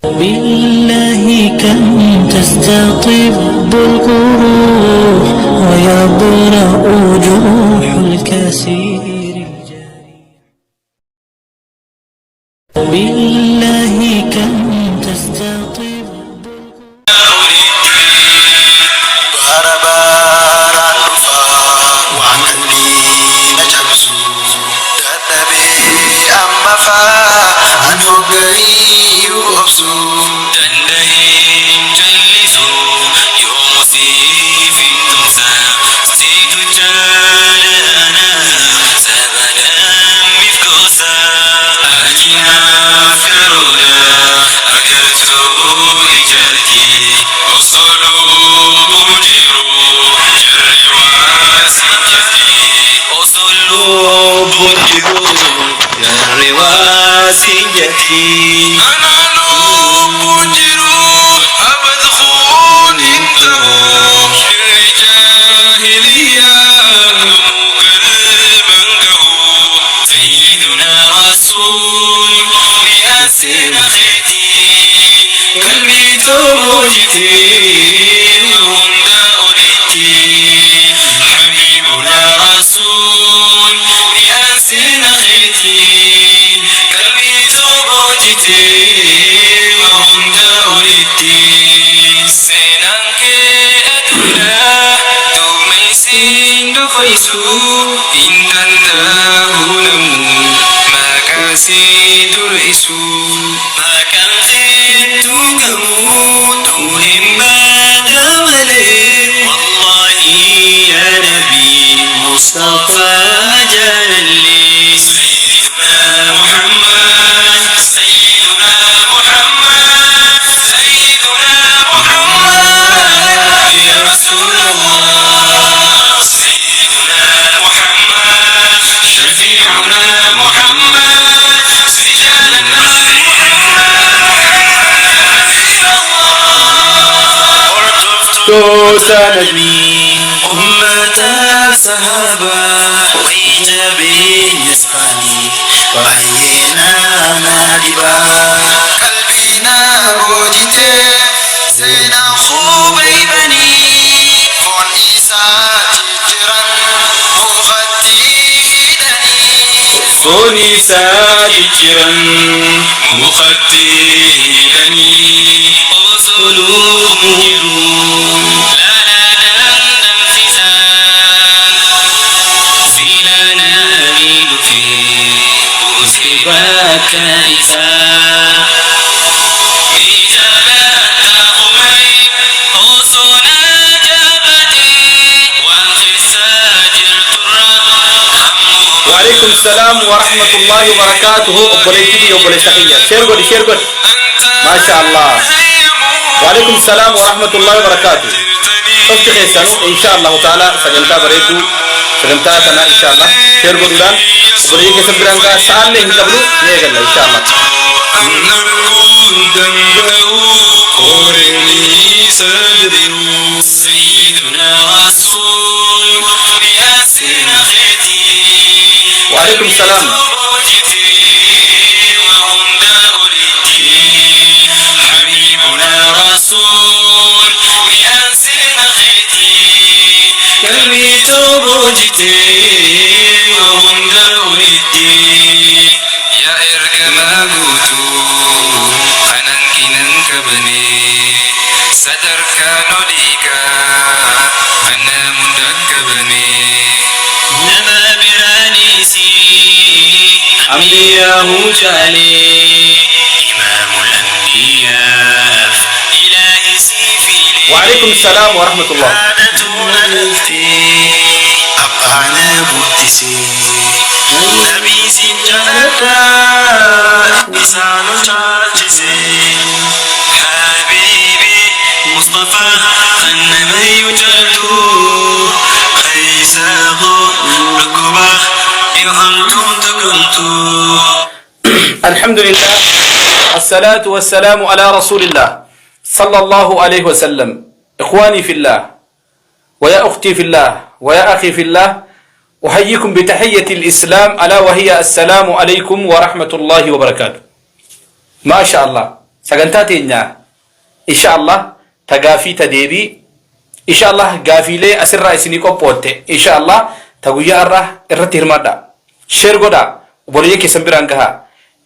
بالله كم تستطب الجروح ويبرأ جروح الكثير الجارح. بالله كم تستطب. Bara baraan dhufaa waan qalbii na cabsu dadhabee amma faa an hoggayyuu obsu Danda'een jallisu yoomuu siif hin tumsa siitu jaalala saba lammiif gosa ati naaf garoodha agartuu ijaati osoo lubbuun jiru jarri waa si jetti osoo lubbuun jiru jarri waa si jetti. Ana lubbuun jiru abad kun hin ta'u shirri jaahiliyyaa yoomuu galman ga'u. سيدنا رسول ياسين خيتي قلبي توجتي وهند أولدتي حبيبنا رسول ياسين خيتي قلبي توجتي وهند أولدتي سينانك أدولا دوميسين دفيسو إن danda'u maqaa si dur'isu maqaan keettu kamuu tuuhin baada malee wallahi ya nabi mustafa jaalalli. سيدنا محمد، سيدنا محمد، سيدنا محمد يا رسول الله، سيدنا محمد، شفيعنا محمد، رجالنا محمد. Sanadii. أمة الصحابة ويجابين يسخاني baay'ee nama dhiba. Qalbii na boojitee seenaan khubaybanii foon isaa jijjiran mukatti hidhanii. Foon isaa jijjiran mukatti hidhanii osoo lubbuun jiru laalaa dandamsiisan sila nabii dhufee buuse bakka isaa. Ija qubay osoo na jabatee waan keessa jirturra. وعليكم السلام ورحمة الله وبركاته. Obboleettii obboleessa kiyya, share godhi, share godhi. ما شاء الله. وعليكم السلام ورحمة الله وبركاته. Qofti keessanuu إن شاء الله تعالى sagantaa bareedduu sagantaa kana إن شاء الله share godhuudhaan obboleettii keessan biraan gaa. Sa'aallee hin qabnu, ni eegalla إن شاء الله. Arguun danda'u qoreenii sadriu. سيدنا رسول ياسين خيتي وعليكم السلام. وهند أولدتي حبيبنا رسول ياسين خيتي قلبي توجتي وهند أولدتي Yaa ergamaa guutuu anan kinan qabne sadarkaan oliigaa anaa munda qabne. Nama biraanisi أنبياء جالي إمام الأنبياء إلهي سيفي. وعليكم السلام ورحمة الله. Abbaana guddisee nabii sin jaaladha isaan ol caalchisee حبيبي مصطفى النبي جلته خيساه ركبه يهمتم تكنتو. الحمد لله، الصلاة والسلام على رسول الله صلى الله عليه وسلم. إخواني في الله، ويا أختي في الله، ويا أخي في الله، أحييكم بتحية الإسلام، ألا وهي السلام عليكم ورحمة الله وبركاته. ما شاء الله. Sagantaa teenya insha Allah ta gaafii ta deebii insha Allah gaafiilee asirraa isinii qophootte insha Allah ta guyyaa har'aa irratti hirmaadhaa. Share godhaa obboleeyyan keessan biraan gahaa.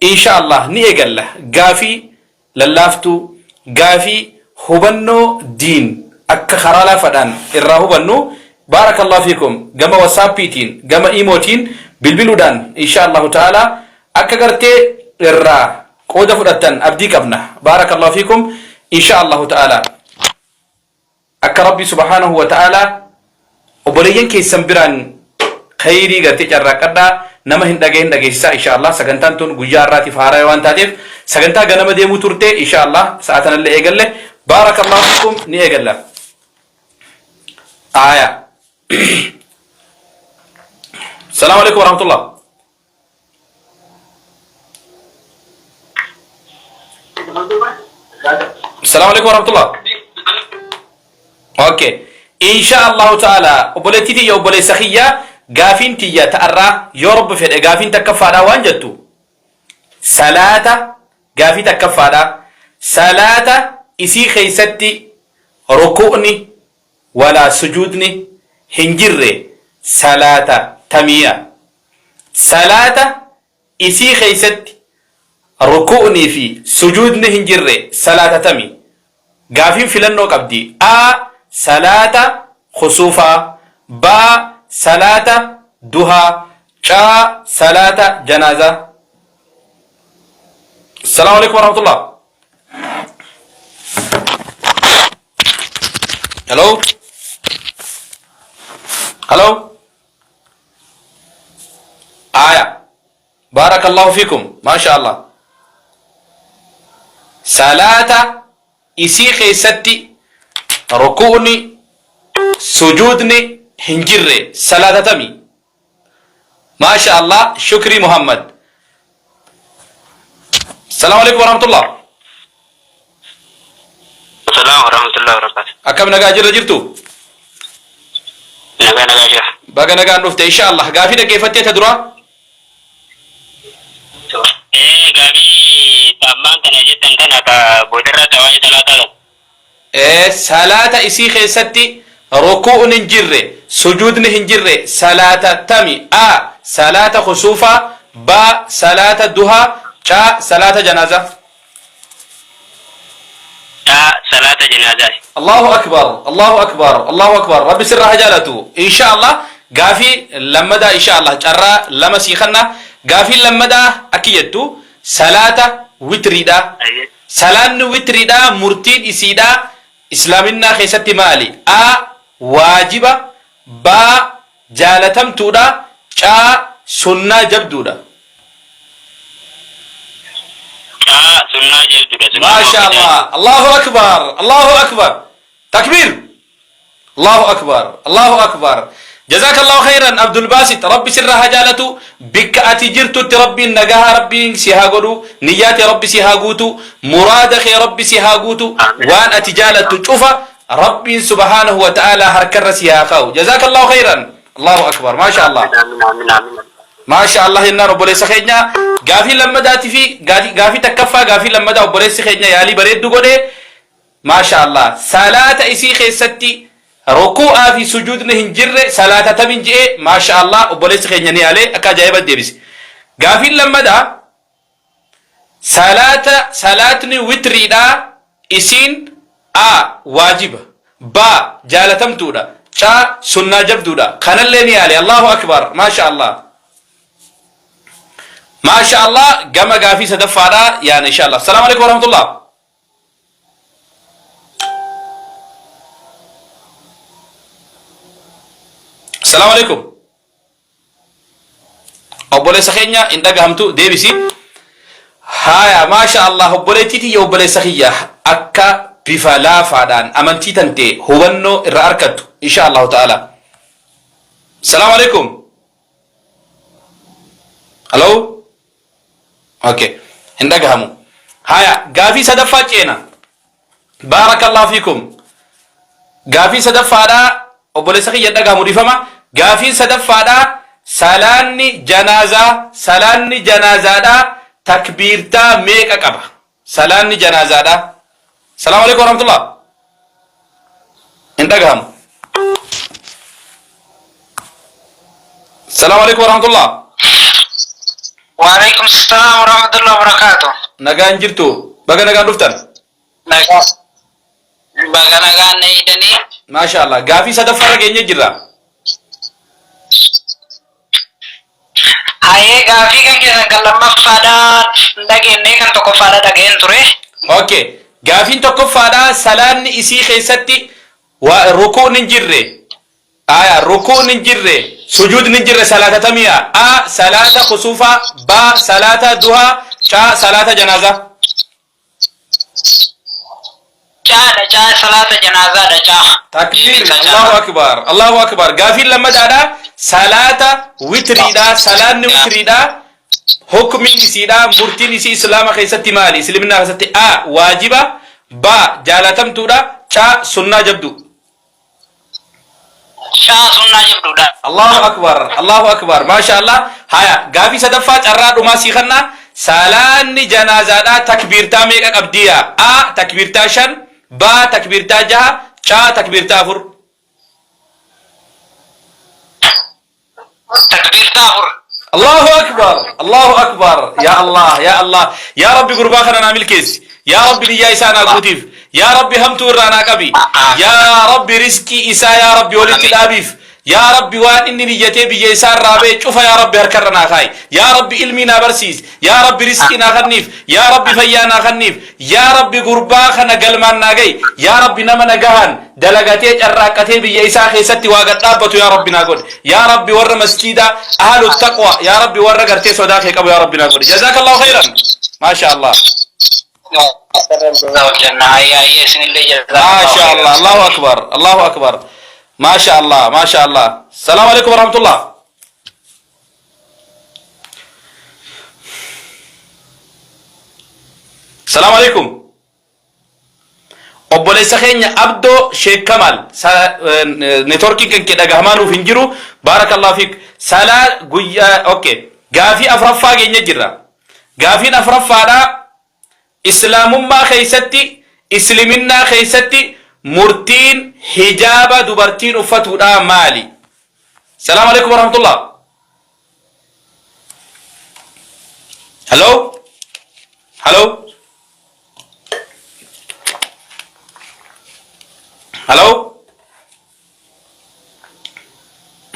Insha Allah ni eegalla gaafii lallaaftuu gaafii hubannoo diin akka karaa laafadhaan irraa hubannu baarakallahu fiikum gama whatsaappiitiin gama imootiin bilbiluudhaan insha Allahu ta'ala akka gartee irraa qooda fudhattan abdii qabna baarakallahu fiikum insha Allahu ta'ala Akka Rabbi subhaanahu wa ta'aalaa obboleeyyan keessan biraan khayrii gartee carraaqqadhaa nama hin dhagahin dhageessisaa insha Allah sagantaan tun guyyaa har'aatiif haaraa waan taateef sagantaa ganama deemuu turte insha Allah sa'a tanallee eegalle baarakallahu fiikum ni eegalla. Aaya. Salaamu alaikum warahmatullah. Assalamu alaikum warahmatullah. Okay. Insha Allahu ta'ala obboleettii tiyya obboleessa kiyya gaafiin tiyya ta'arraa yoo rabbi fedhe gaafiin takkaffaadhaa waan jettu salaata gaafii takkaffaadhaa salaata isii keessatti ruku'ni walaa sujuudni hin jirre salaata tamiya Salaata isii keeysatti rukuu'nii fi sujuudni hin jirre salaata tami? Gaafiin filannoo qabdi. A. Salaata khusuufaa B. Salaata duhaa C. Salaata janaazaa Assalaamu alaikum warahmatullah. Hello? Hello? Aya. Barakallahu fikum. Masha Allah. Salaata isii keessatti ruku'ni sujuudni hin jirre salaata tami? Masha Allah. Shukrii Muhammad. Salaamu alaikum warahmatullah. Salaam warahmatullahi wabarakatuh. Akkam nagaa jirra jirtu? Nagaa nagaa jira. Baga nagaan dhufte insha Allah. Gaafii dhaggeeffattee ta duraa? Ee gaafii ammaan tana jettan tana ka boodarra ta waa'ee salaataa tan. Ee salaata isii keessatti rukuu'ni hin jirre, sujuudni hin jirre salaata tami? A. Salaata kusuufaa B. Salaata duhaa C. Salaata janaazaa. A. Salaata janaazaati. Allahu akbar Allahu akbar Allahu akbar rabbi sirraa haa jaalatu insha Allah gaafii lammadaa insha Allah carraa lama sii kanna gaafiin lammadaa akki jettu salaata witriidha Ayyee. salaanni witriidha murtiin isiidha islaaminnaa keessatti maali a waajiba b jaalatamtuudha c sunnaa jabduudha C. Sunnaa jabduudha. Sunnaa Maasha muakkadaa Allah. Allahu akbar. Allahu akbar. Takbiir. Allahu akbar. Allahu akbar. Jazakallahu khairan Abdul Basit. Rabbi sirra haa jaalatu. Bikka ati jirtutti Rabbiin nagaha Rabbiin si haa godhu. Niyyaa tee Rabbi si haa guutu. Muraada kee Rabbi si haa guutu. Amiin. Waan ati jaalattu cufa Rabbiin subhaanahu wa ta'ala harkarra si haa kaa'u. Jazakallahu khairan. Allahu akbar. Maasha Allah. Amiin amiin amiin. Maasha Allah jennaan obboleessa keenya gaafii lammadaati fi gaafii takkaffaa gaafii lammadaa obboleessi keenya yaalii bareeddu godhe Maasha Allah salaata isii keessatti ruku'aa fi sujuudni hin jirre salaata tamin je'e Maasha Allah obboleessi keenya ni yaalee akka ajaa'iba deebise gaafiin lammadaa Salaata salaatni witriidha isiin A. Waajiba B. Jaalatamtuudha C. Sunnaa jabduudha kanallee ni yaale Allahu akbar maasha Allah maasha Allah gama gaafii sadaffaadha yaana insha Allah salaamu alaikum warahmatullah Salaamu alaikum Obboleessa keenya hin dhagahamtu deebisi. Haaya maasha Allah obboleettii tiyya obboleessa kiyya akka bifa laafaadhaan amantii tante hubannoo irraa arkattu insha Allahu ta'ala. Salaamu alaikum. Hello? Okay. Hin dhagahamu. Haaya gaafii sadaffaa ceena. Baarakallahu fiikum. Gaafii sadaffaadhaa obboleessa kiyya hin dhagahamu dhiifama. Gaafiin sadaffaadhaa salaanni janaazaa salaanni janaazaadhaa takbiirtaa meeqa qaba? Salaanni janaazaadha. Salaamu alaikum warahmatullah. Hin dhagahamu. Salaamu alaikum warahmatullah. Waalaikum salam warahmatullahi wabarakatuh. Nagaan jirtu. Baga nagaan dhuftan. Nagaa. Baga nagaan na eegdanii. Maasha Allah. Gaafii sadaffaarra geenye jirra. Hayee gaafii kan keessan kan lammaffaadhaa hin dhageenye kan tokkoffaadhaa dhageen ture. Okay. Gaafiin tokkoffaadha salaanni isii keessatti waa rukuun hin jirre. Aya rukuun hin jirre, sujuudni hin jirre salaata tamiya. A salaata kusuufaa, B salaata duhaa, C salaata janaazaa. Caadha caa salaata janaazaadha caa. Takbiir Allahu akbar Allahu akbar. Gaafiin lammadaadha salaata witriidha salaanni witriidha hukmiin isiidha murtiin isii islaama keessatti maali isliminaa keessatti A waajiba B jaalatamtuudha C sunnaa jabdu. Caa sunnaa jabduudha. Allahu akbar Allahu akbar maasha Allah. Haya gaafii sadaffaa carraa dhumaa sii kanna salaanni janaazaadha takbiirtaa meeqa qabdiya? A takbiirtaa 5, B takbiirtaa 6, C takbiirtaa 4. Takbiirtaa 4. Allahu akbar Allahu akbar ya Allah ya Allah ya Rabbi gurbaa kana naa milkeessi ya Rabbi niyyaa isaa naa guutiif ya Rabbi hamtuu irraa naa qabi ya Rabbi riskii isaa ya Rabbi walitti dhaabiif ya Rabbi waan inni niyyatee biyya isaa irraa ba'e cufa ya Rabbi harkarra naa kaayi ya Rabbi ilmii naa barsiis ya Rabbi riskii naa kanniif ya Rabbi fayyaa naa kanniif ya Rabbi gurbaa kana galmaan naa ga'i ya Rabbi nama nagahaan dalagatee carraaqqatee biyya isaa keessatti waa gad dhaabbatu yaa Rabbi naa godhi. Yaa Rabbi warra masjiidaa ahlu taqwa yaa Rabbi warra gartee sodaa kee qabu yaa Rabbi naa godhi. Jazaakallahu khayran. Maasha Allah. Maasha Allah. Allahu akbar. Allahu akbar. Maasha Allah. Maasha Allah. Salaamu alaikum warahmatullah. Salaamu alaikum. Obboleessa keenya Abdoo Sheek Kamaal networkiin kan kee dhagahamaa nuuf hin jiru baarakallahu fiik salaa guyyaa okay gaafii afraffaa keenya jirra gaafiin afraffaadha islaamummaa keessatti isliminnaa keessatti murtiin hijaaba dubartiin uffatuudha maali? Salaamu alaikum warahmatullah. Hello? Hello? Hello?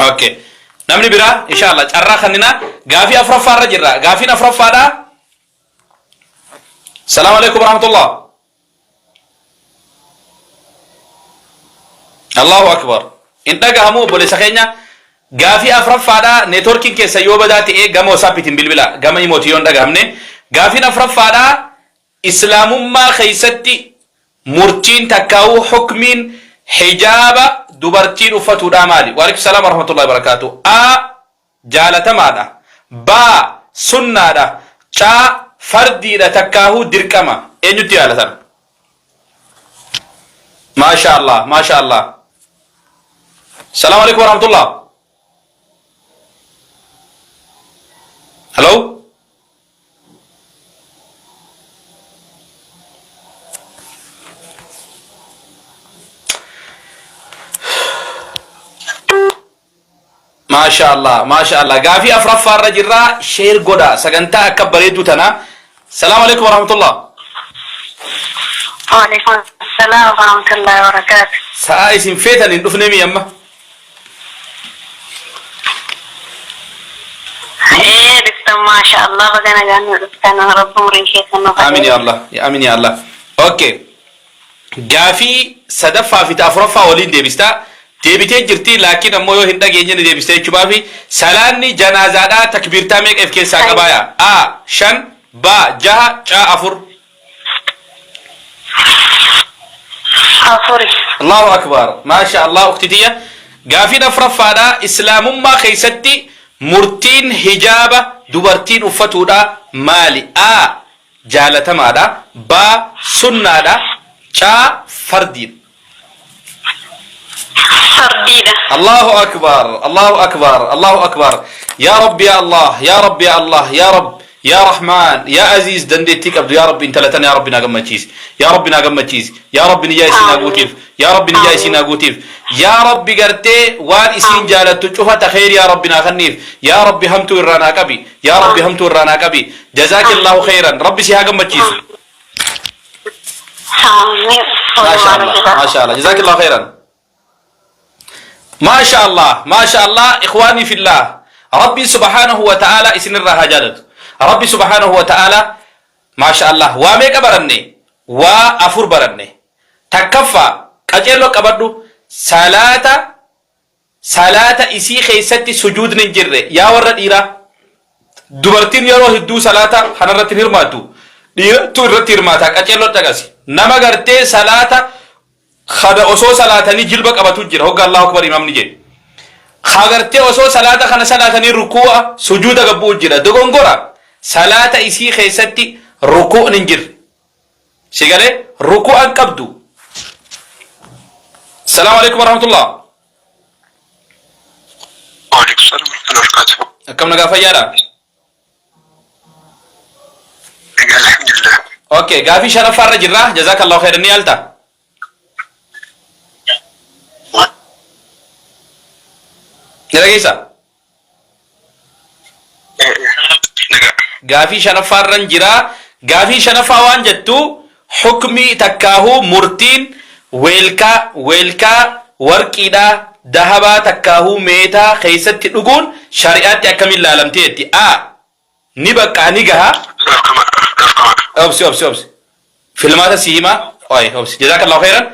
Okay. Namni biraa inshallah carraa kannina gaafii afuraffaa irra jirra. Gaafiin afuraffaadha. Salaamu alaikum warahmatullah. Allahu akbar. Hin dhagahamu obboleessa keenya gaafii afuraffaadha neetworkiin keessa yoo badaa ta'e gama WhatsAppiitiin bilbila gama imootii yoo hin dhagahamne gaafiin afuraffaadha islaamummaa keessatti murtiin takkaa'uu hukmiin hijaaba dubartiin uffatuudhaa maali? Waalaikum salaam warahmatullahi wabarakaatu. A jaalatamaadha. B sunnaadha. C fardiidha takkaahuu dirqama. Eenyutti jaalatama? Maasha Allah, maasha Allah. Salaamu alaikum warahmatullah. Hello? Maasha Allah, maasha Allah. Gaafii afraffaa irra jirra. Sheer godha. Sagantaa akka bareedduu tana. Salaamu alaikum warahmatullah. Waalaikum salaam warahmatullahi wabarakatuh. Sa'aa isin feetan hin dhufne mi amma? Ee dhuftan maasha Allah baga nagaan nu dhuftan rabbi umrii keessan nuuf haa Aamin ya Allah. Ya Aamin ya Allah. Okay. Gaafii sadaffaa fi ta afuraffaa waliin deebista. Deebitee jirti laakiin ammoo yoo hin dhageenye ni deebista jechuudhaafi salaanni janaazaadhaa takbiirtaa meeqa if keessaa qabaaya? A 5 B 6 C 4. Afuri. Allahu akbar maasha Allah ukti tiyya gaafiin afuraffaadha islaamummaa keessatti murtiin hijaaba dubartiin uffatuudha maali? A jaalatamaadha B sunnaadha C fardiidha. Fardiidha. Allahu akbar Allahu akbar Allahu akbar ya Rabbi ya Allah ya Rabbi ya Allah ya Rabb. Yaa Rahmaan, yaa Aziiz dandeettii qabdu yaa Rabbi intala tana yaa Rabbi naa gammachiisi. Yaa Rabbi naa gammachiisi. Yaa Rabbi niyyaa isii naa guutiif. Yaa Rabbi niyyaa isii naa guutiif. Yaa Rabbi gartee waan isiin jaalattu cufa ta kheyri yaa Rabbi naa kanniif. Yaa Rabbi hamtuu irraa naa qabi. Yaa Rabbi hamtuu irraa naa qabi. Jazaakillaahu kheyran. Rabbi si haa gammachiisu. Aamiin. Maasha Allah. Maasha Allah. Jazaakillaahu kheyran. Maasha Allah, Maasha Allah, ikhwaanii fillah. Rabbi subhaanahu wa ta'ala isinirraa haa jaalatu. Rabbi subhaanahu wa ta'ala Maasha Allah waa meeqa baranne? Waa afur baranne. Takkaffaa qaceelloo qabadhu salaata salaata isii keessatti sujuudni hin jirre yaa warra dhiiraa dubartiin yeroo hedduu salaata kanarratti hin hirmaattu dhiiratu irratti hirmaata qaceelloo dhaqasi nama gartee salaata Kada osoo salaatanii jilba qabatu jira hogga Allahu akbar imaamni jedhe. Ka gartee osoo salaata kana salaatanii rukuu'a sujuuda gabbu'u jira dogongora salaata isii keessatti rukuu'n hin jirre. Si galee rukuu'an qabdu. Salaamu alaikum warahmatullah. Waalaikum salam warahmatullahi wabarakatuh. Akkam nagaa fayyaadha? Egaa alhamdulillah. Okay, gaafii shanaffaa irra jirra. Jazakallahu khairan ni yaalta. Ni dhageessa? Nagaa. Gaafii shanaffaa irra jira. Gaafii shanaffaa waan jettu hukmii takkaahuu murtiin weelkaa weelkaa warqiidhaa dahabaa takkaahuu meetaa keessatti dhuguun shari'aatti akkamiin laalamti jetti. A. Ni baqqaa ni gaha. Dhorkama dhorkama. Obsi obsi obsi. Filmaata si hima. Oye obsi. Jazakallahu khairan.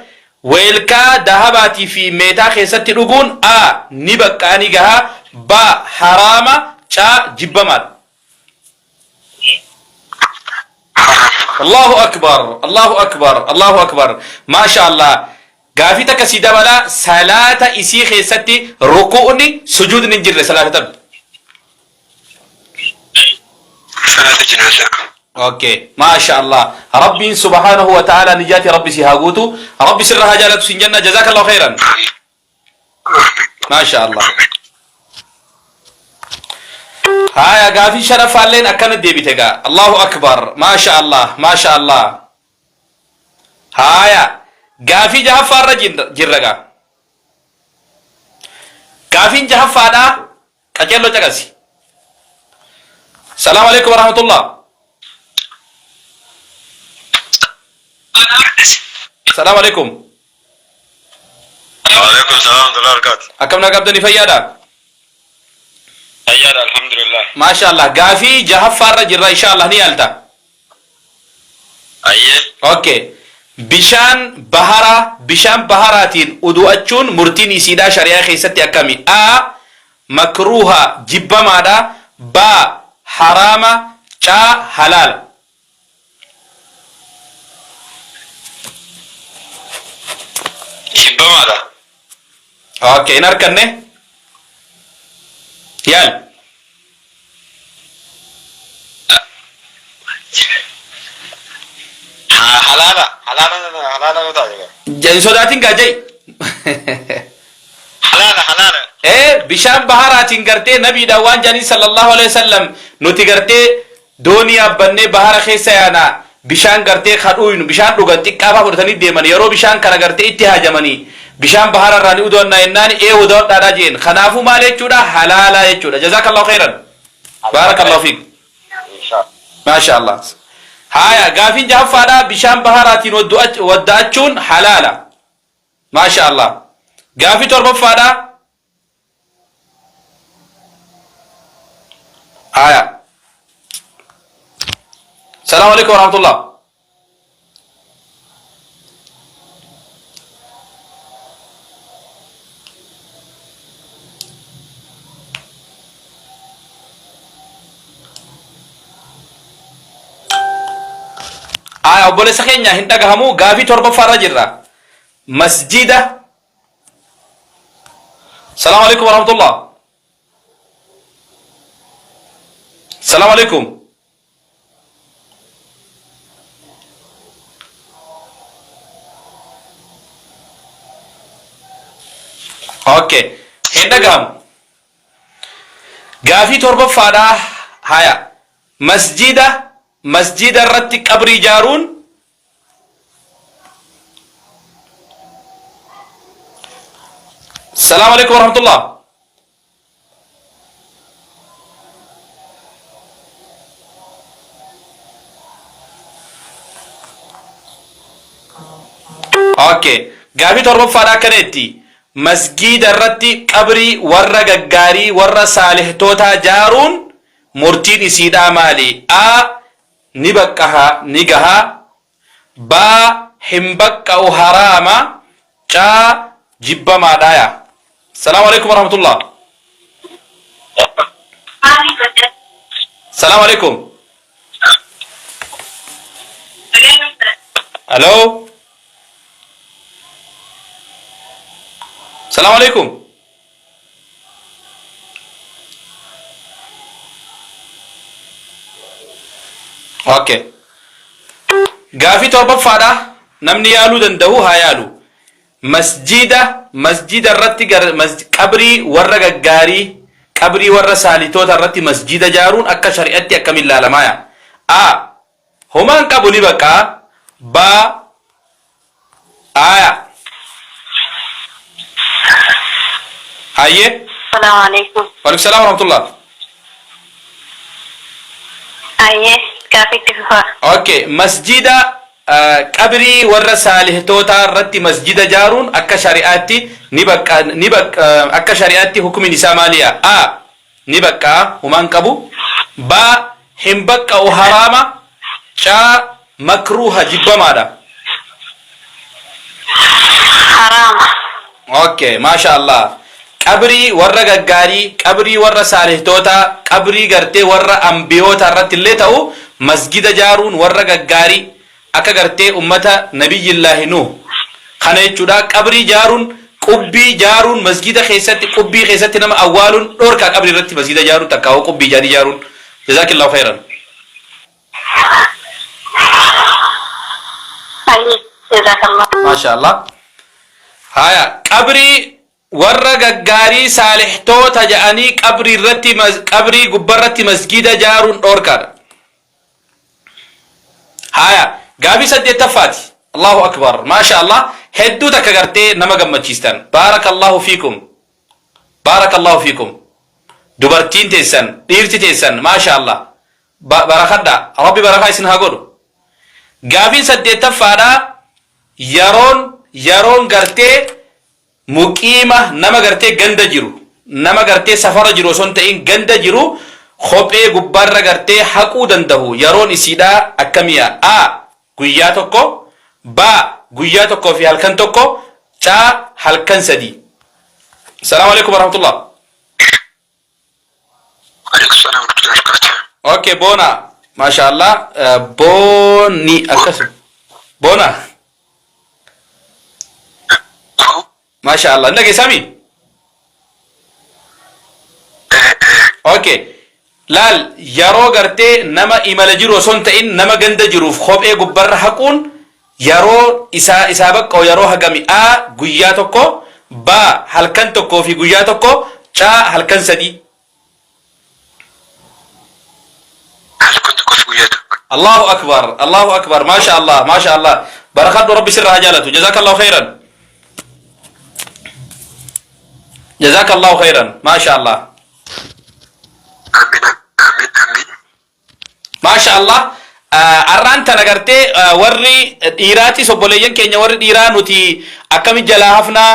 Weelkaa dahabaatii fi meetaa keessatti dhuguun A. Ni baqqaa ni gaha. B. Haraama. C. Jibbamaadha. Allahu akbar Allahu akbar Allahu akbar Maasha Allah gaafii takka sii dabalaa salaata isii keessatti ruku'ni sujuudni hin jirre salaata tam Salaata janaazaa. Okay Maasha Allah Rabbiin subhaanahu wa ta'ala nijaati Rabbi si haa guutu Rabbi sirra haa jaalatu sin jenna jazakallahu khairan Amiin. Maasha Allah. Haya gaafii shanaffaalleen akkana deebite gaa. Allahu akbar. Maasha Allah. Maasha Allah. Haya gaafii jahaffaarra jirra gaa. Gaafiin jahaffaadhaa qaceelloo caqasi. Salaamu alaikum warahmatullah. Salaamu alaikum. Waalaikum salaam warahmatullahi wabarakatuh. Akkam naa qabdanii fayyaadha? Fayyaadha alhamdulillah. Maasha Allah. Gaafii jahaffaarra jirra insha Allah ni yaalta. Ayyee. Okay. Bishaan bahara bishaan baharaatiin udu'achuun murtiin isiidhaa shari'aa keessatti akkami? A. Makruuha jibbamaadha. B. Haraama. C. Halaala. Jibbamaadha. Okay, hin harkanne. Yaal. Halaala halaala halaala yoo taate gaa. Hin sodaatin gaa ja'i. Halaala halaala. Ee bishaan baharaatiin gartee nabiidhaan waan jedhanii sallallahu alaihi wasallam nuti gartee Doonii yaabbannee bahara keessa yaana, bishaan gartee ka dhuuynu, bishaan dhugan xiqqaa faa fudhatanii deeman, yeroo bishaan kana gartee itti haajamanii, bishaan bahara irraa ni udoonnaa jennaani, ee udoodhaadha jeen. Kanaafuu maal jechuudha? Halaala jechuudha. Jazaakallahu khayran. Baarakallahu fiik. Maasha Allah. Haaya, gaafiin jahaffaadha, bishaan baharaatiin wadda'achuun halaala. Maasha Allah. Gaafii torbaffaadha. Haya. Salaamu alaikum warahmatullah. Haya obboleessa keenya hin dhagahamu gaafii torbaffaarra jirra. Masjida Salaamu alaikum warahmatullah. Salaamu alaikum. Okay. Hin dhagahamu. Gaafii torbaffaadhaa haya. Masjida masjida irratti qabrii ijaaruun Salaamu alaikum warahmatullah. Okay. Gaafii torbaffaadha akkaneetti. Masgiida irratti qabrii warra gaggaarii warra saalihtootaa jaaruun murtiin isiidhaa maali? A. Ni baqqaha ni gaha. B. Hin baqqa'u haraama. C. Jibbamaadha ya. Salaamu alaikum warahmatullah. Salaamu alaikum. Hello. Salaamu alaikum. Okay. Gaafii torbaffaadha. Namni yaaluu danda'u haa yaalu. Masjiida masjiida irratti gar, mas, qabrii warra gaggaarii qabrii warra saalitoota irratti masjiida jaaruun akka shari'atti akkamiin laalamaaya? A. Homaan qabu ni baqaa. B. Aya. Hayyee. Salaamu alaikum. Waalaikum salaam warahmatullah. Ayyee gaafii itti fufaa. Okay, masjida qabrii warra saalihtootaa irratti masjida jaaruun akka shari'aatti ni baqqa ni baqqa akka shari'aatti hukumiin isaa maaliya? A. Ni baqqa'a humaan qabu. B. Hin baqqa'u haraama. C. Makruuha jibbamaadha. Haraama. Okay, maasha Allah. Qabrii warra gaggaarii, qabrii warra saalihtootaa, qabrii gartee warra ambiyoota irratti illee ta'u masgida jaaruun warra gaggaarii akka gartee ummata nabiyyillaahi Nuh kana jechuudha. Qabrii jaaruun, qubbii jaaruun masgida keessatti, qubbii keessatti nama awwaaluun dhorkaa qabrii irratti masgida jaaruun takkaa hoo qubbii jaanii jaaruun. Jazaakillahu khairan. Ayyee jazakallah. Maasha Allah. Haya, qabrii warra gaggaarii saalihtoota ja'anii qabrii irratti qabrii gubbarratti masgida jaaruun dhoorkaadha. Haya, gaafii saddeettaffaati. Allahu akbar. Maasha Allah. Hedduu takka gartee nama gammachiistan. Baarakallahu fiikum. Baarakallahu fiikum. Dubartiin teessan, dhiirti teessan, maasha Allah. Barakadha. Rabbi barakaa isin haa godhu. Gaafiin saddeettaffaadha. Yeroon yeroon gartee muqiima nama gartee ganda jiru nama gartee safara jiru osoo hin ta'in ganda jiru kophee gubbaarra gartee haquu danda'u yeroon isiidhaa akkamiya? A. Guyyaa tokko B. Guyyaa tokkoo fi halkan tokko C. Halkan sadii. Salaamu alaikum warahmatullah. Alaikum salaam warahmatullahi wabarakatuh. Okay, Boona. Masha Allah. Booni akkas. Boona. Masha Allah. Hin dhageessami? Okay. Laal yeroo gartee nama imala jiru osoo hin ta'in nama ganda jiruuf kophee gubbarra haquun yeroo isaa isaa baqqa'u yeroo hagami? A. Guyyaa tokko B. Halkan tokkoo fi guyyaa tokko C. Halkan sadii. Halkan tokkoo fi guyyaa tokko. Allahu akbar Allahu akbar maasha Allah maasha Allah barakadhu rabbi sirra haa jaalatu jazakallahu khairan jazakallahu khairan maasha Allah. Amiin amiin amiin. Maasha Allah. Arraan tana gartee warri dhiiraatis obboleeyyan keenya warri dhiiraa nuti akkami jalaa hafnaa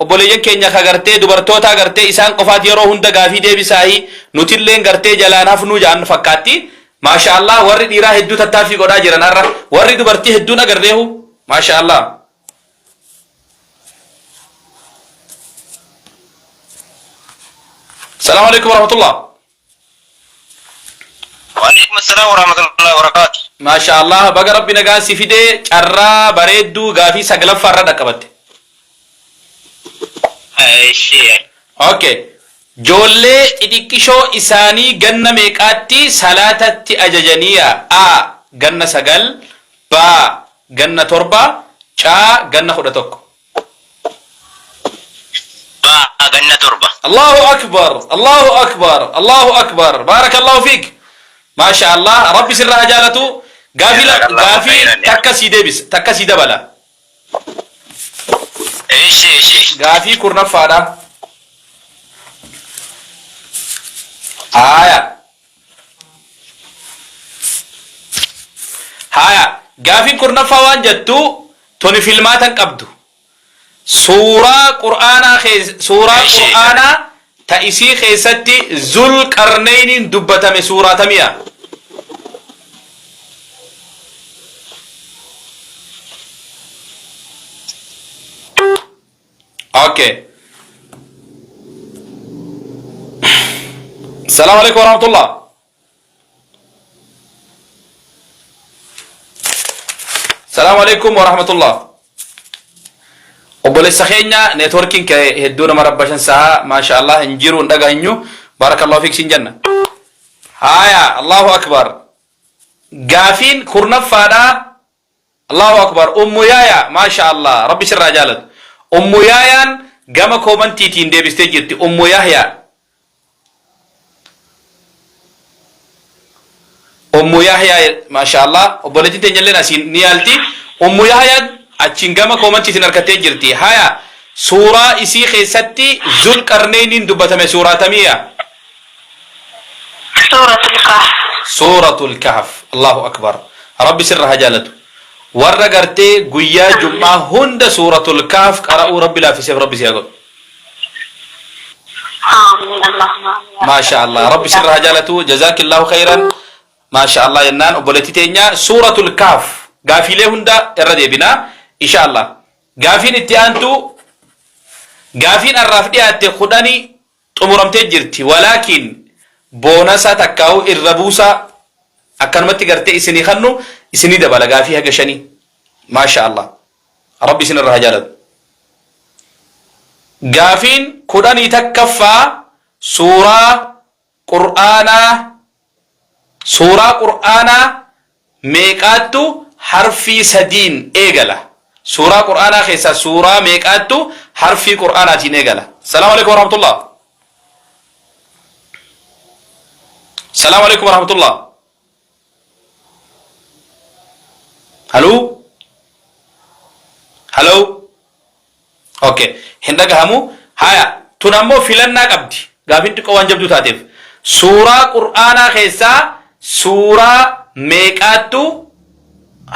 obboleeyyan keenya ka gartee dubartootaa gartee isaan qofaat yeroo hunda gaafii deebisaahi nutilleen gartee jalaan hafnuu ja'an fakkaatti. Maasha Allah warri dhiiraa hedduu tattaaffii godhaa jiran har'a warri dubartii hedduun agarreehu. Maasha Allah. Salaamu alaikum warahmatullah. Waalaikum assalam warahmatullahi wabarakatuh. Maasha Allah baga rabbi nagaan si fidee carraa bareedduu gaafii saglaffaa irra dhaqqabatte. Ishee. Okay. Joollee xixiqqishoo isaanii ganna meeqaatti salaatatti ajajaniya? A. Ganna 9 B. Ganna 7 C. Ganna 11. B. Ganna 7. Allahu akbar Allahu akbar Allahu akbar Barakallahu fiik. Maasha Allah, Rabbi sirraa haa jaalatu. Gaafii Jazakallahu gaafii khayran yaa. takka sii deebisa, takka sii dabala. Ishi ishi. Gaafii kurnaffaadha. Haaya. Haaya, gaafiin kurnaffaa waan jettu tuni filmaatan qabdu. Suuraa Qur'aanaa keessa suuraa Ishee. Qur'aanaa ta isii keessatti Zul Qarneyniin dubbatame suuraa tamiya? Okay. Salaamu alaikum warahmatullah. Salaamu alaikum warahmatullah. Obboleessa keenya neetworkiin kee hedduu nama rabbashan sa'a, maasha Allah, hin jiru, hin dhagahinyu. Barakallahu fiik siin jenna. Haaya, Allahu akbar. Gaafiin kurnaffaadha. Allahu akbar. Ummu Yaaya, maasha Allah, Rabbi sirraa jaalatu. Ummu Yaayaan gama koomantiitiin deebistee jirti. Ummu Yahya. Ummu Yahya, maasha Allah, obboleettiin teenya illeen asiin ni yaalti. Ummu Yahya achiin gama koomantiitiin harkattee jirti. Haya, suuraa isii keessatti Zulqarneyniin dubbatame suuraa tamiya? Suuratul Kahf. Suuratul Kahf. Allahu akbar. Rabbi sirra haa jaalatu. Warra gartee guyyaa jum'aa hunda Suuratul Kahf qara'uu Rabbi laaffiseef Rabbi si haa godhu. Aamiin, Allahumma aamiin. Maasha Allah. Rabbi sirra haa jaalatu. Jazaakillahu khayran. Maasha Allah jennaan obboleettii teenya. Suuratul Kahf. Gaafiilee hunda irra deebina. Insha Allah. Gaafiin itti aantu, gaafiin arraaf dhiyaatte kudhani xumuramtee jirti. Walaakin boonasa takkaa'u irra buusaa akkanumatti gartee isinii kannu isinii dabala gaafii haga shanii. Maasha Allah. Rabbi isin irra haa jaalatu. Gaafiin 11ffaa suuraa Qur'aanaa suuraa Qur'aanaa meeqaattu harfii sadiin eegala? Suuraa Qur'aanaa keessaa suuraa meeqaattu harfii Qur'aanaatiin eegala? Salaamu alaikum warahmatullah. Salaamu alaikum warahmatullah. Haluu? Haloo? Okay. Hin dhagahamu. Haya. Tun ammoo filannaa qabdi. Gaafiin xiqqoo waan jabduu taateef. Suuraa Qur'aanaa keessaa suuraa meeqaattu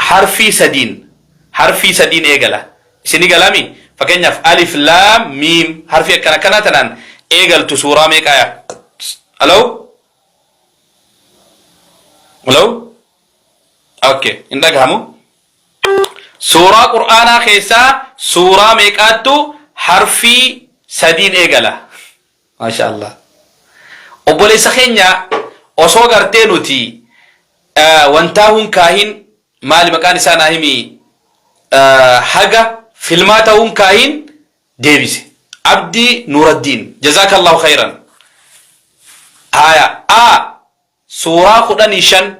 harfii sadiin eegala? Isinii galaami? Fakkeenyaaf, alif, laam, miim, harfii akkana akkanaa tanaan eegaltu suuraa meeqaa? Hello? Hello? Okay. Hin dhagahamu. Suuraa Qur'aanaa keessaa suuraa meeqaattu harfii sadiin eegala? Maasha Allah. Obboleessa keenya, osoo gartee nuti wantaa hun kaahin, maali maqaan isaa, naa himi, haga filmaata hun kaahin deebise. Abdii Nuuraddiin. Jazaakallahu khayran. Haya. A. Suuraa 15.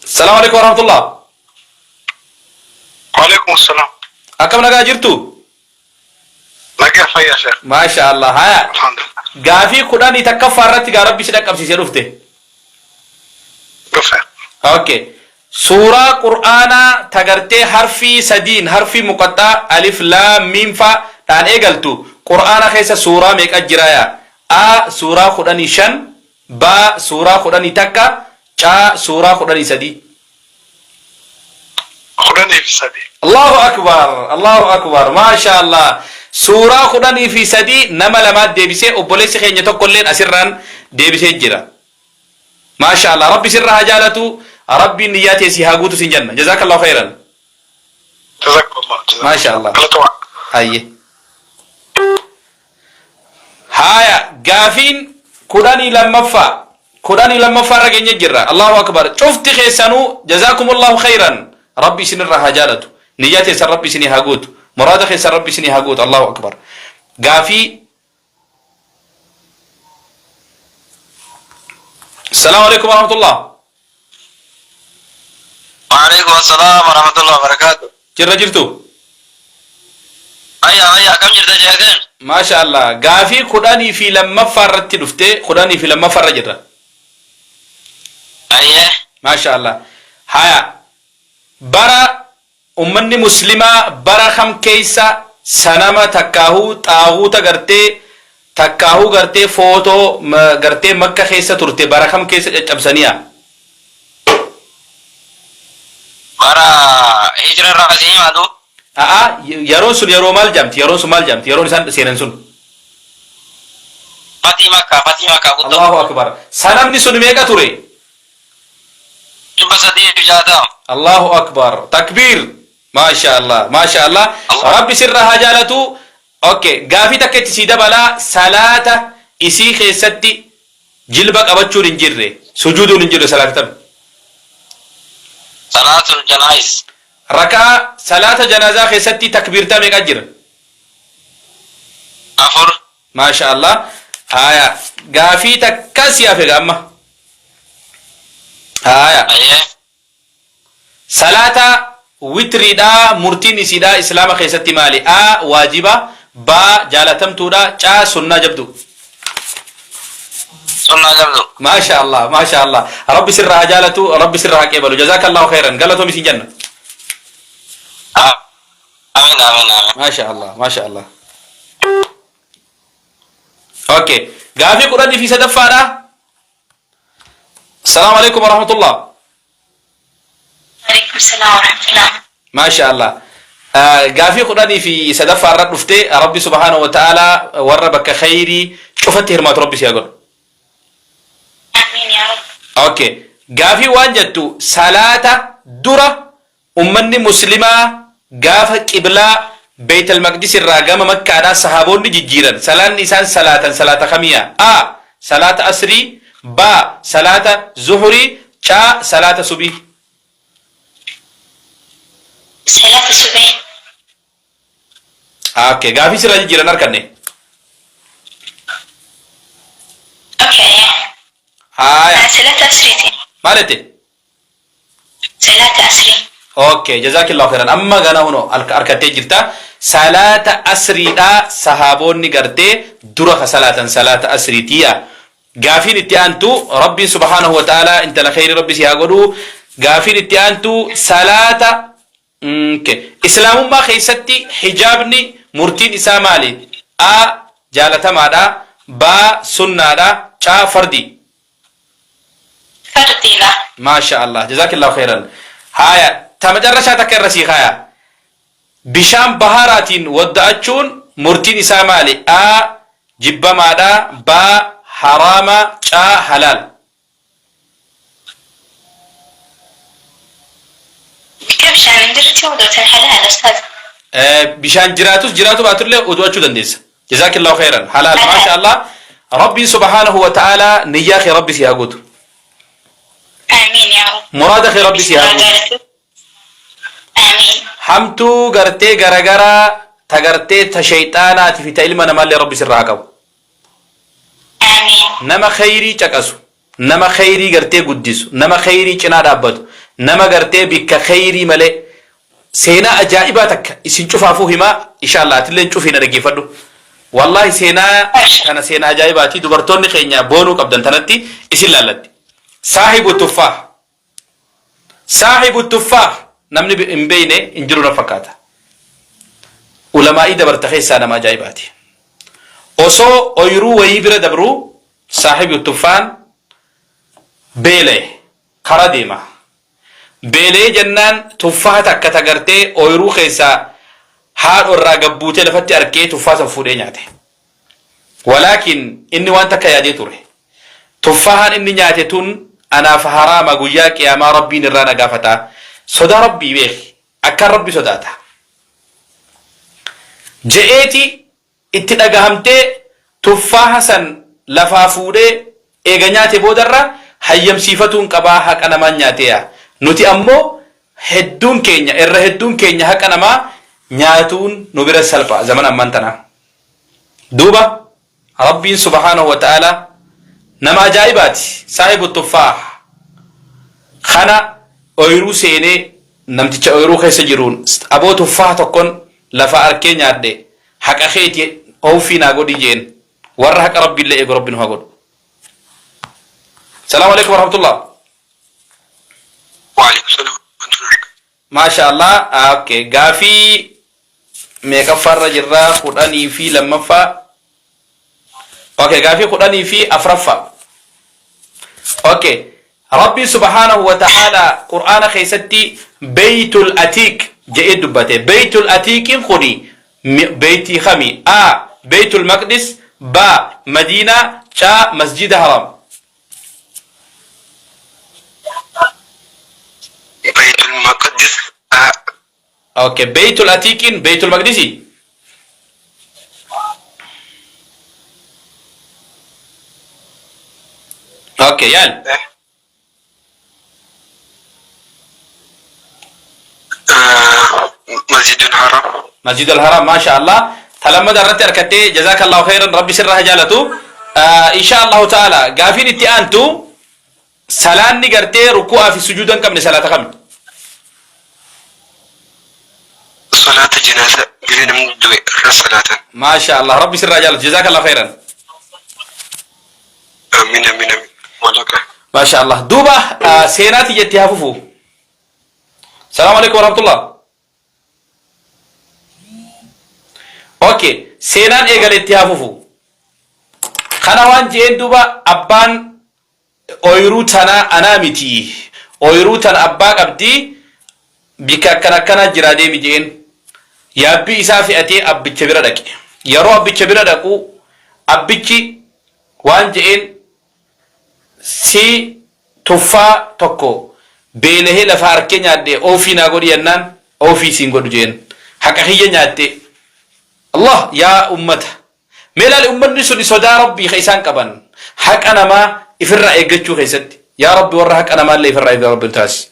Salaamu alaikum warahmatullah. Waalaikum salam. Akkam, nagaa jirtu? Nagaa, fayyaa, Sheekh. Maasha Allah. Haya. Alhamdulillah. Gaafii 11ffaa irratti gaa Rabbi si dhaqqabsiisee dhufte. Dhufe. Okay. Suuraa Qur'aanaa tagartee harfii sadiin, harfii muqaxxaa, alif, laam, miim faa dhaan eegaltu Qur'aana keessa suuraa meeqa jira yaa? A. Suuraa 15, B. Suuraa 11, C. Suuraa 13. 13. Allahu akbar, Allahu akbar, maasha Allah. Suuraa 13 nama lamaat deebisee, obboleessi keenya tokkolleen asirraan deebisee jira. Maasha Allah, Rabbi sirra haa jaalatu, Rabbiin niyyaa tee si haa guutu sin jenna. Jazakallahu khayran. Jazakallah. Maasha Allah. Galatoomaa. Hayye. Haya, gaafiin 12ffaa, 12ffaa irra geenye jirra. Allahu akbar. Cufti keessanuu jazakumullahu khayran. Rabbi isinirraa haa jaalatu. Niyyaa teessan Rabbi isinii haa guutu. Muraada keessan Rabbi isinii haa guutu. Allahu akbar. Gaafii. Salaamu alaikum warahmatullah. Waalaikum assalam warahmatullahi wabarakatuh. Jirra, jirtu? Ayya ayya, akkam jirta, Sheekhin? Maasha Allah. Gaafii 12ffaa irratti dhufte, 12ffaa irra jirra. Ayyee. Maasha Allah. Haya. Bara ummanni muslimaa bara kam keessa sanama takkaahuu xaaguuta gartee takkaahuu gartee footoo gartee Makka keessa turte bara kam keessa caccabsaniya? Bara hijira irraa si himaatu. A'a, yeroon sun yeroo maal jaamti? Yeroon sun maal jaamti? Yeroon isaan seenan sun. Fatii Makkaa, Fatii Makkaa guddoo. Allahu akbar. Sanamni sun meeqa ture? 360. Allahu akbar. Takbiir. Maasha Allah. Maasha Allah. Rabbi sirra haa jaalatu. Okay. Gaafii takka itti sii dabalaa, salaata isii keessatti jilba qabachuun hin jirre, sujuuduun hin jirre salaata tami? Salaatul janaayiz. Raka'aa salaata janaazaa keessatti takbiirtaa meeqa jira? 4. Maasha Allah. Haya. Gaafii takka si hafe amma. Haya. Ayyee. Salaata witriidhaa murtiin isiidhaa Islaama keessatti maali? A. Waajiba, B. Jaalatamtuudha, C. Sunnaa jabduu. Sunnaa jabduu. Maasha Allah, maasha Allah. Rabbi sirraa haa jaalatu, Rabbi sirraa haa qeebalu. Jazaakallahu khayran. Galatoomi siin jenna. Amiin, amiin, amiin. Maasha Allah, maasha Allah. Okay. Gaafii 13ffaadha. Assalaamu alaikum warahmatullah. Alaikum salaam wa rahmatullah. Maasha Allah. Gaafii 13ffaa irra dhufte. Rabbi subhaanahu wa ta'ala warra bakka khayrii cufatti hirmaatu Rabbi si haa godhu. Amiin yaa Rabbi. Okay. Gaafii waan jettu, salaata dura ummanni muslimaa gaafa qiblaa Beeytal Maqdis irraa gama Makkaadhaa sahaboonni jijjiiran salaanni isaan salaatan salaata kamiya? A. Salaata Asrii, B. Salaata Zuhurii, C. Salaata Subii. Salaata Subii. Okay. Gaafii sirraa jijjiiran harkanne. Okay. Haaya. Salaata Asriiti. Maal jette? Salaata Asrii. Okay, jazakillahu khairan. Amma gana huno harkattee jirta. Salaata asriidha sahaboonni gartee dura ka salaatan salaata asriitiya. Gaafiin itti aantu, Rabbiin subhaanahu wa ta'ala intala khayri Rabbi si haa godhu. Gaafiin itti aantu salaata, okay. Islaamummaa keessatti hijaabni murtiin isaa maali? A. Jaalatamaadha. B. Sunnaadha. C. Fardi. Fardiidha. Maasha Allah. Jazakillahu khairan. Haya, ta macarrashaa takka irra sii kaaya. Bishaan baharaatiin wadda'achuun murtiin isaa maali? A. Jibbamaadha. B. Haraama. C. Halaal. Bikka bishaan hin jirti wuduutin halaal, ustaaz. Bishaan jiraatus jiraatu baatullee wudu'achuu dandeessa. Jazakillahu khairan. Halaal. Maasha Allah. Rabbiin subhaanahu wa ta'ala niyyaa kee Rabbi si haa guutu. Amiin yaa Rabbi. Muraada kee Rabbi si haa guutu. Amiin. Hamtuu gartee garagaraa ta gartee ta shayxaanaatii fi ta ilma namaallee Rabbi sirraa haa qabu. Amiin. Nama khayrii caqasu, nama khayrii gartee guddisu, nama khayrii cinaa dhaabbatu, nama gartee bikka khayrii malee, seenaa ajaa'ibaa takka isin cufaafuu himaa inshallah, atilleen cufii na dhaggeeffadhu. Wallahi seenaa kana seenaa ajaa'ibaati, dubartoonni keenya boonuu qabdan tanatti isin laallatti. Saahibu tuffaah. Saahibu tuffaah namni hin beeyne hin jiru na fakkaata. Ulamaa'ii dabarte keessaa nama ajaa'ibaati. Osoo oyiruu wayii bira dabruu saahibu tuffaan beela'e, kara deema. Beela'ee jennaan tuffaa takka tagartee oyiruu keessaa haadho irraa gabbuutee lafatti arkee tuffaa san fuudhee nyaate. Walaakin inni waan takka yaadee ture. Tuffaahaan inni nyaate tun anaaf haraama, guyyaa qiyaamaa Rabbiin irraa na gaafata. Sodaa Rabbii beeki. Akkaan Rabbi sodaata. Je'eeti itti dhagahamtee tuffaaha san lafaa fuudhee eega nyaate boodarra hayyamsiifatuun qabaa, haqa namaan nyaateeya. Nuti ammoo hedduun keenya, irra hedduun keenya haqa namaa nyaatuun nu bira salpha zamana ammaan tanaa. Duuba Rabbiin subhaanahu wa ta'ala nama ajaa'ibaati. Saahibu tuffaah kana oyiruu seenee namticha oyiruu keessa jiruun, "Aboo, tuffaah tokkon lafa arkee nyaadhe, haqa keeti, oofii naa godhi," jeen. Warra haqa Rabbiillee eegu Rabbi nu haa godhu. Salaamu alaikum warahmatullah. Waalaikum salaam. Maasha Allah. Okay. Gaafii meeqaffaarra jirraa? 12ffaa. Okay, gaafii 14ffaa. Okay. Rabbi subhaanahu wa ta'ala Qur'aana keessatti Beytul Atiik jedhee dubbate. Beytul Atiiqiin kuni beeytii kami? A. Beytul Maqdis. B. Madiinaa. C. Masjida Haram. Baitul Maqdis. A. Okay. Beytul Atiiqiin Beytul Maqdisi? Okay, yaal. Masjidul Haram. Masjid al-Haram, masha Allah. Talammada irratti harkattee, jazakallahu khairan, Rabbi sirra haa jaalatu. Insha Allahu ta'ala gaafiin itti aantu, salaanni gartee ruku'aa fi sujuuda hin qabne salaata kami? Salaata janaasa, gisee namni du'e irra salaatan. Masha Allah, Rabbi sirra haa jaalatu. Jazakallahu khairan. Amiin, amiin, amiin. Walaka. Masha Allah. Duuba seenaati jetti haa fufu. Salaamu alaikum warahmatullah. Okay, seenaan eegale itti haa fufu. Kana waan je'een duuba, abbaan ooyiruu tanaa anaa miti. Ooyiruu tana abbaa qabdi, bika akkana akkanaa jira, deemi je'een. Yaabbii isaa fe'atee abbicha bira dhaqe. Yeroo abbicha bira dhaqu abbichi waan je'een, si tuffaa tokko beelahee lafa harkee nyaadhe, oofii naa godhi jennaan, oofii siin godhu jeen, haqa kiyya nyaatte. Allah, yaa ummata, mee laali, ummanni sun sodaa Rabbii ka isaan qaban haqa namaa ifirraa eeggachuu keessatti. Yaa Rabbi, warra haqa namaallee ifirraa eegga Rabbi taasisi.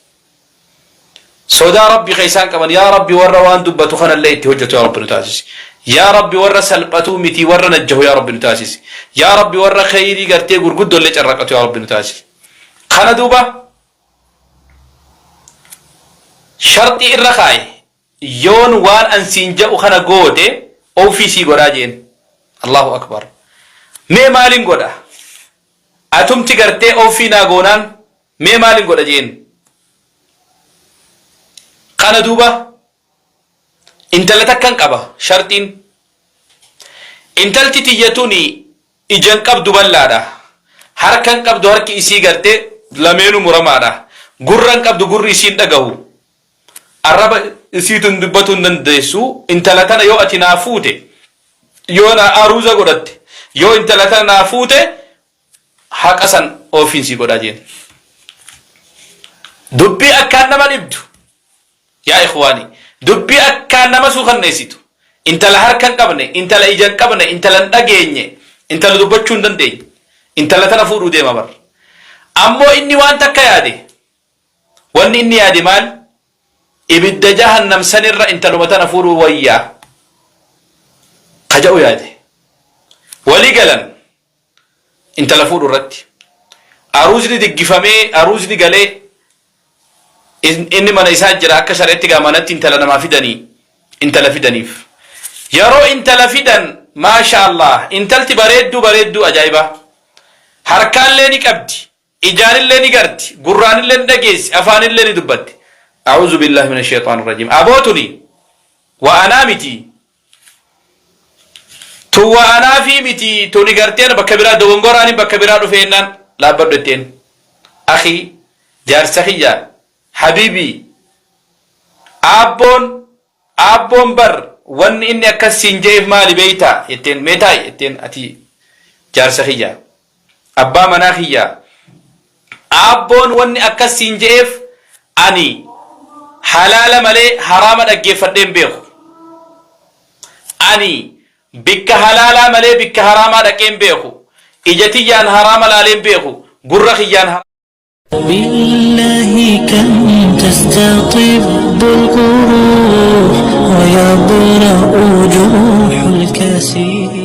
Sodaa Rabbii ka isaan qaban, yaa Rabbi, warra waan dubbatu kanallee itti hojjetu yaa Rabbi nu taasisi. Yaa Rabbi, warra salphatuu miti, warra najjahu yaa Rabbi nu taasisi. Yaa Rabbi, warra kheyrii gartee gurguddoollee carraqatu yaa Rabbi nu taasisi. Kana duuba sharxii irra kaaye, yoon waan an siin jedhu kana goote ofii sii godhaa jeen. Allahu akbar. Mee maalin godha? Atumti gartee ofii naa goonaan mee maalin godha jeen. Kana duuba intala takkan qaba, sharxiin. Intalti tiyya tuni ijan qabdu bal'aadha. Harkan qabdu, harki isii gartee lameenu muramaadha. Gurran qabdu, gurri isiin dhagahu. Arraba isiitun dubbatuu hin dandeessu. Intala tana yoo ati naa fuute, yoo naa aruuza godhatte, yoo intala tana naa fuute, haqa san ofiin sii godhaa jeen. Dubbii akkaan nama dhibdu, yaa ikhwaani, dubbii akkaan nama suukanneessitu, intala harka hin qabne, intala ija hin qabne, intala hin dhageenye, intala dubbachuu hin dandeenye, intala tana fuudhuu deema bar. Ammoo inni waan takka yaade. Wanni inni yaade maal? Ibidda jahannam sanirra intaluma tana fuudhuu wayyaa ka ja'u yaade. Walii galan intala fuudhu irratti. Aruuzni diggifamee, aruuzni galee, inni mana isaa jira. Akka shari'atti gaa manatti intala namaa fidanii, intala fidaniif. Yeroo intala fidan, maasha Allah, intalti bareedduu bareedduu ajaa'ibaa. Harkaallee ni qabdi. Ijaanillee ni garti, gurraanillee ni dhageessi, afaanillee ni dubbatti. A'uuzu billahi mina shayxaani rajiim. Aboo, tuni wa anaa miti. Tun wa anaafii miti, tuni garteen bakka biraa dogongoraani bakka biraa dhufe jennaan, laabbadhu jetteen. Akhi, jaarsa kiyya, habiibii, aabboon bar wanni inni akkas siin je'eef maali beeytaa jetteen. Mee taa'i jetteen, ati jaarsa kiyya, abbaa manaa kiyya, aabboon wanni akkas siin je'eef ani halaala malee haraama dhaggeeffadhee hin beeku, ani bikka halaalaa malee bikka haraamaa dhaqee hin beeku, ija tiyyaan haraama laalee hin beeku, gurra kiyyaan بالله كم تستطب القروح ويبرأ جروح الكسير.